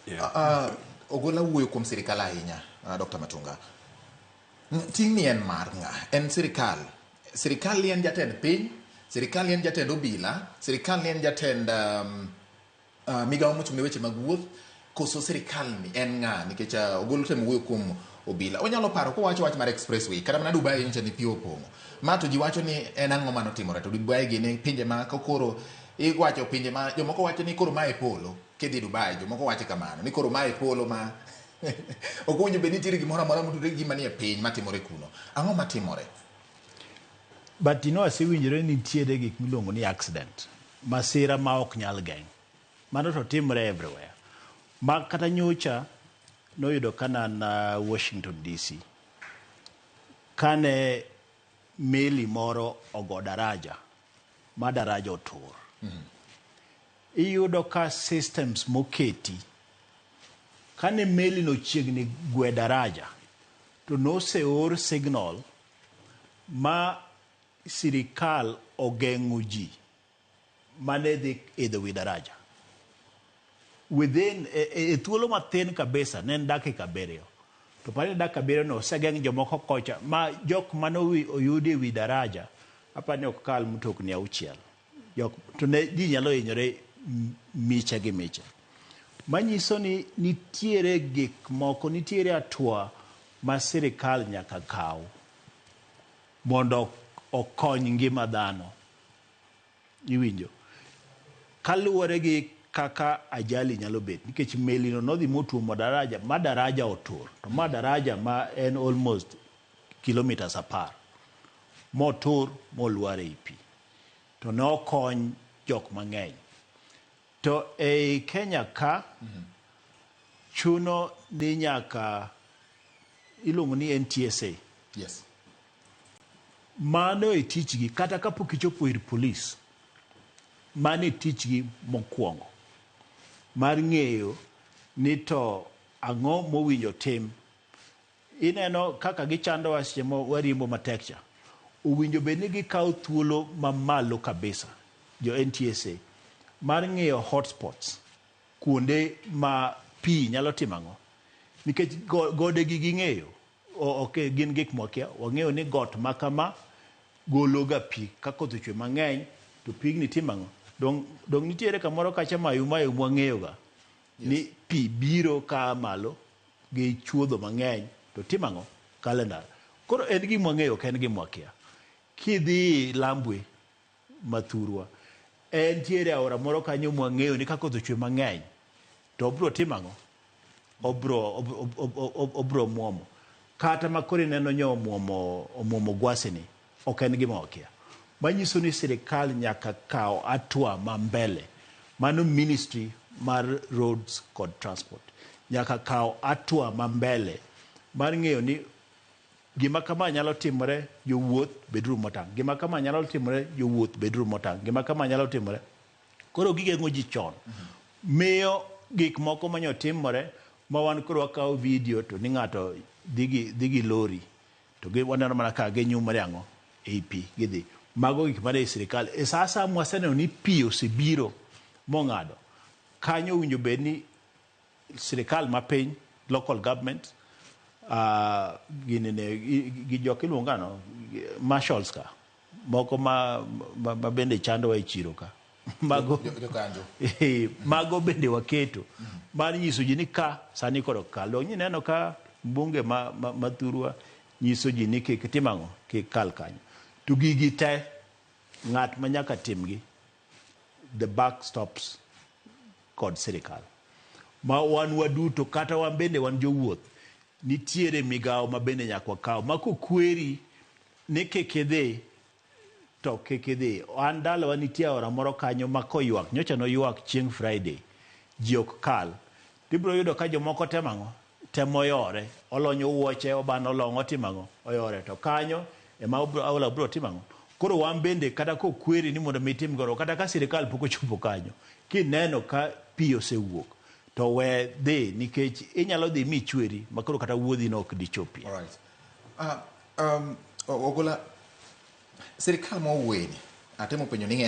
Yeah. Ogola wuoyo kuom sirikal ahinya, Dr. Matunga. Ting'ni en mar ng'a? En sirikal. Sirikal ni en jatend piny, sirikal ni en jatend obila, sirikal ni en jatend migawo mochung' ne weche mag wuoth, koso sirikal ni en ng'a? Nikech Ogolo temo wuoyo kuom obila. Onyalo paro kowacho wach mar expressway, kata mana Dubai nyocha ni pi opong'o. Ma to ji wacho ni en ang'o manotimore, to Dubai gini pinje ma koro iwacho pinje ma jomoko wacho ni koro mae polo kidhi Dubai, jomoko wacho kamano ni koro mae polo ma ok owinjo bed ni nitiere gimoro amora motudore gi gima nie piny matimore kuno. Ang'o matimore? But asewinjore ni nitiere gik miluongo ni accident, masira ma ok nyal geng'. Mano to timre everywhere. Ma kata nyocha noyudo ka nan Washington DC. Kane meli moro ogo daraja, ma daraja otur. Iyudo ka systems moketi, kane meli no chiegni gwe daraja, to noseor signal ma sirikal ogeng'o ji mane dhi idho wi daraja. Within e thuolo mathin kabisa, ne en dakika 7. To pani dakika 7 no osegeng' jomoko kocha ma jok mane oyudi e wi daraja apani ok kal mtokni 6. Jok, to ne ji nyalo hinyore miche gi miche. Manyiso ni nitiere gik moko, nitiere hatua ma sirikal nyaka kaw mondo okony ngima dhano. Iwinjo? Kaluwore gi kaka ajali nyalo bet, nikech meli no nodhi motuomo daraja, ma daraja otur. To ma daraja ma en almost kilometers 10. Motur, molwar ei pi. To ne okony jok mang'eny. To ei Kenya ka, chuno ni nyaka iluongo ni NTSA. Mano e tichgi, kata kapok ichopo ir polis, mano e tichgi mokwongo mar ng'eyo ni to ang'o mowinjo tim. Ineno kaka gichandowa seche ma wariembo matek cha. Owinjo bed ni gikawo thuolo mamalo kabisa, jo NTSA, mar ng'iyo hotspots, kuonde ma pi nyalo timo ang'o. Nikech gode gi ging'eyo, ok gin gik mwakia, wang'eyo ni got ma kama golo ga pi ka koth ochwe mang'eny to pigni timo ang'o. Dong nitiere kamoro kacha Mayu Mayu mwang'eyo ga ni pi biro ka malo gi chuodho mang'eny to timo ang'o kalendar. Koro en gima wang'eyo, ok en gima wakia. Kidhi Lambwe mathurwa, entiere aora moro kanyo mwang'eyo ni ka koth ochwe mang'eny to obro timo ang'o? Obro muomo. Kata ma koro ineno nyo omuomo Gwasi ni, ok en gima wakia. Manyiso ni sirikal nyaka kaw hatua ma mbele. Mano ministry mar roads kod transport. Nyaka kaw hatua ma mbele mar ng'eyo ni gima kama nyalo timore, jowuoth beduru motang'. Gima kama nyalo timore, jowuoth beduru motang'. Gima kama nyalo timore. Koro gigeng'o ji chon. Miyo gik moko manyo timore ma wan koro wakawo video to ni ng'ato dhi gi lori to waneno mana ka ginyumore ang'o ei pi gidhi. Mago gik mane sirikal. E sa asaya mwaseneno ni pi osebiro mong'ado, kanyo owinjo bed ni sirikal mapiny, local government, gini ne, gi jok iluongo ang'o, marshals ka, moko ma bende chandowa e chiro ka. Mago, Jokanjo. Mago bende waketo mar nyiso ji ni ka sani koro kal. Dong ineno ka mbunge ma thurwa nyiso ji ni kik tim ang'o, kik kal kanyo. To gigi te ng'at ma nyaka timgi, the buck stops kod sirikal. Ma wan waduto kata wan bende wan jowuoth, nitiere migawo ma bende nyaka wakaw. Ma kokweri ni kik idhi, to kik idhi. An dalawa nitie aora moro kanyo ma koywak, nyocha noywak chieng' Friday, ji ok kal. Tibiro yudo ka jomoko temo ang'o? Temo yore. Olonyo wuoche, obano long', otimo ang'o? Oyore. To kanyo ema aola biro timo ang'o? Koro wan bende kata kokweri ni mondo mi itim goro, kata ka sirikal pok ochopo kanyo, kineno ka pi osewuok, to we dhi nikech inyalo dhi michweri ma koro kata wuodhi no ok dichopie. All right. Ogola, sirikal ma owuoyeni, atemo penjo ni en